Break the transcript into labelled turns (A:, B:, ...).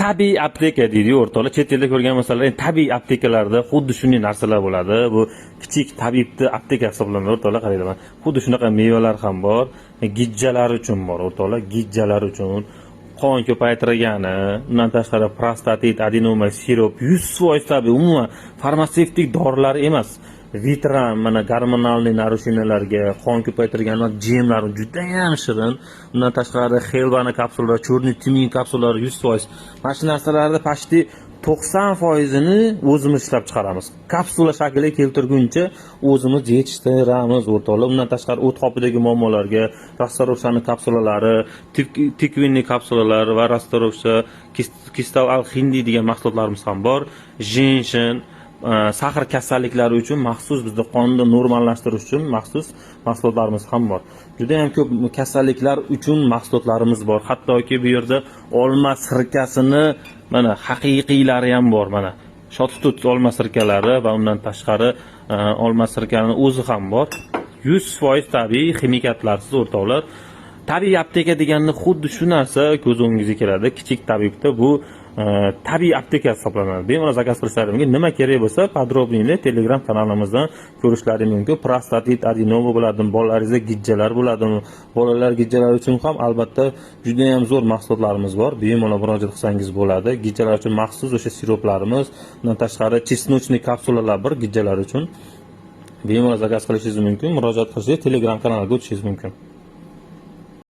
A: Tabiiy apteka deydiyu, o'rtoqlar. Chet elda ko'rgan bo'lsalar, endi tabiiy aptekalarda xuddi shunday narsalar bo'ladi. Bu kichik tabibni apteka hisoblanadi, o'rtoqlar. Qaranglar, mana xuddi shunaqa mevalar ham bor, gijjalar uchun bor, o'rtoqlar, gijjalar uchun, qon ko'paytirgani. Undan tashqari prostatit, adenoma sirop, 100% tabiiy, umuman farmatsevtik dorilar emas. Vitran, mana гормональный нарушения larga, qon ko'paytirgan jemlar judayam shirin. Undan tashqari xelvani kapsulalari, черный тмин kapsulalari 100%. Mana shu narsalarni почти 90%ini o'zimiz ishlab chiqaramiz, kapsula shakliga keltirguncha o'zimiz yetishtiramiz, o'rtoqlar. Undan tashqari o't qopidagi muammolarga расторопша ni kapsulalari, тыквенный kapsulalar va расторопша, kristal al hindi degan mahsulotlarimiz ham bor. Женьшень, сахар kasalliklari uchun maxsus, bizda qonni normallashtirish uchun maxsus mahsulotlarimiz ham bor. Juda yam ko'p kasalliklar uchun mahsulotlarimiz bor. Hattoki bu yerda olma sirkasini, mana, haqiqiylari ham bor. Mana shotutut olma sirkalari va undan tashqari olma sirkani o'zi ham bor, 100% tabiiy, ximikatlarsiz, o'rtoqlar. Tabiiy apteka deganda xuddi shu narsa ko'z o'ngingizga keladi. Kichik tabibda bu tabiiy apteka hisoblanadi. Bemalol zakaz qilishlari mumkin. Nima kerak bo'lsa, подробный Telegram kanalimizdan ko'rishlari mumkin. Prostatit, adenoma bo'ladimi, bolalaringizda gijjalar bo'ladimi, bolalar gijjalari uchun ham albatta juda ham zo'r mahsulotlarimiz bor. Bemalol murojaat qilsangiz bo'ladi. Gijjalar uchun maxsus o'sha siroplarimiz, undan tashqari чесночный kapsulalar bor gijjalar uchun. Bemalol zakaz qilishingiz mumkin, murojaat qilishingiz, Telegram kanaliga o'tishingiz mumkin.